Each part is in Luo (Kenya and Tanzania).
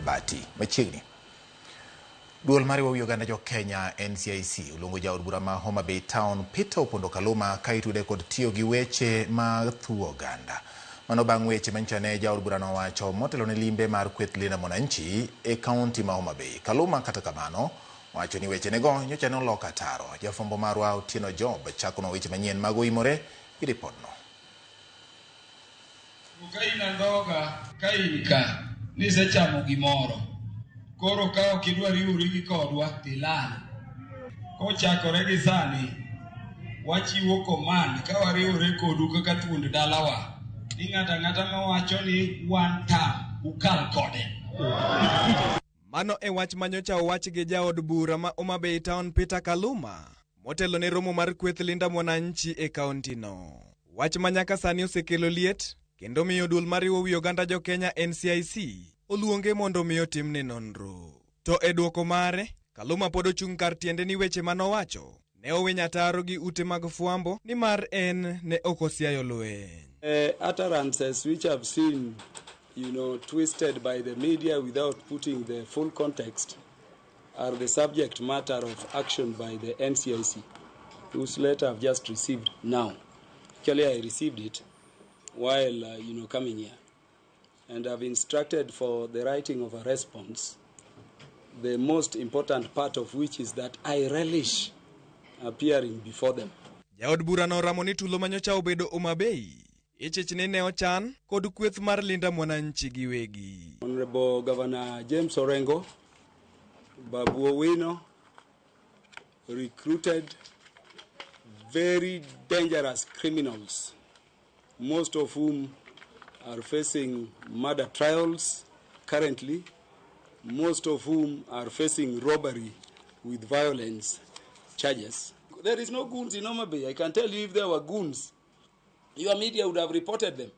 Bati machiegni. Duol mariwo wi oganda jo Kenya NCIC oluongo jaod bura ma Homa Bay Town Peter Opondo Kaluma ka itude kod tiyo gi weche mag thuo oganda. Mano bang' weche manyicha ne jaod burano owacho motelo ne limbe mar kweth Linda Mwananchi e kaunti ma Homa Bay. Kaluma kata kamano owacho ni wechenego nyocha ne olok ataro. Jafwambo marwa Otieno Job chakonwa weche manyien mag oimore gi ripodno. Ka in andhoga, ka in ka, nisechamo gimoro. Koro ka ok idwa riwori gi kodwa, tilal. Kochakore gi sani, wachiwo command ka wariwore kodu kaka thuond dalawa. Ni ng'ato ang'ata mawacho ni one term, ukal kode. Mano e wach manyocha owach gi jaod bura ma Homa Bay Town Peter Kaluma motelo ne romo mar kweth Linda Mwananchi e kaunti no. Wach ma nyaka sani osekelo liet kendo miyo duol mariwo wi oganda jo Kenya NCIC oluonge mondo mi otimne nonro. To e dwoko mare, Kaluma pod ochung' kar tiende ni weche manowacho ne owiny ataro gi ute mag fwambo nimar en ne ok osiayo lweny. Utterances which I've seen twisted by the media without putting the full context are the subject matter of action by the NCIC, whose letter I've just received now. Actually, I received it while coming here. And I've instructed for the writing of a response, the most important part of which is that I relish appearing before them. Jaod burano oramo ni tulo manyocha obedo Homa Bay ichich ni ne ochan kod kweth mar Linda Mwananchi giwegi. Honorable Governor James Orengo, Babu Owino recruited very dangerous criminals, most of whom are facing murder trials currently, most of whom are facing robbery with violence charges. There is no goons in Homa Bay. I can tell you if there were goons, your media would have reported them.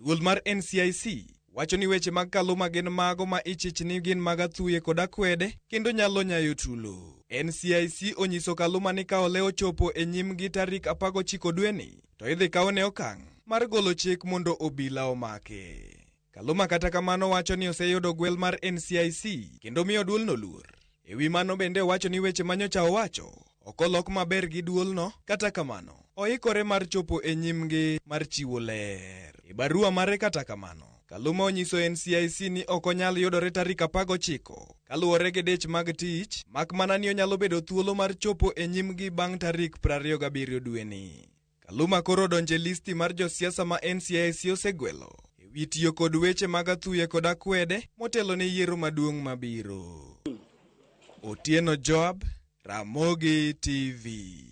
Duol mar NCIC wacho ni weche mag Kaluma gin mago ma ichich ni gin mag athuye kod akwede kendo nyalo nyayo tulo. NCIC onyiso Kaluma ni ka ole ochopo e nyimgi tarik 19 dweni to idhi kawne okang' mar golo chik mondo obila omake. Kaluma kata kamano wacho ni oseyudo gwel mar NCIC kendo miyo duolno luor. E wi mano bende owacho ni weche manyocha owacho ok olok maber gi duolno, kata kamano oikore mar chopo e nyimgi mar chiwo ler. E barua mare kata kamano, Kaluma onyiso NCIC ni ok onyal yudore tarik 19 kaluwore gi dich mag tich, mak mana ni onyalo bedo thuolo mar chopo e nyimgi bang' tarik 27 dweni. Kaluma koro odonjo e listi mar josiasa ma NCIC osegwelo e wi tiyo kod weche mag athuye kod akwede motelo ne yiero maduong' mabiro. Otieno Joab, Ramogi TV.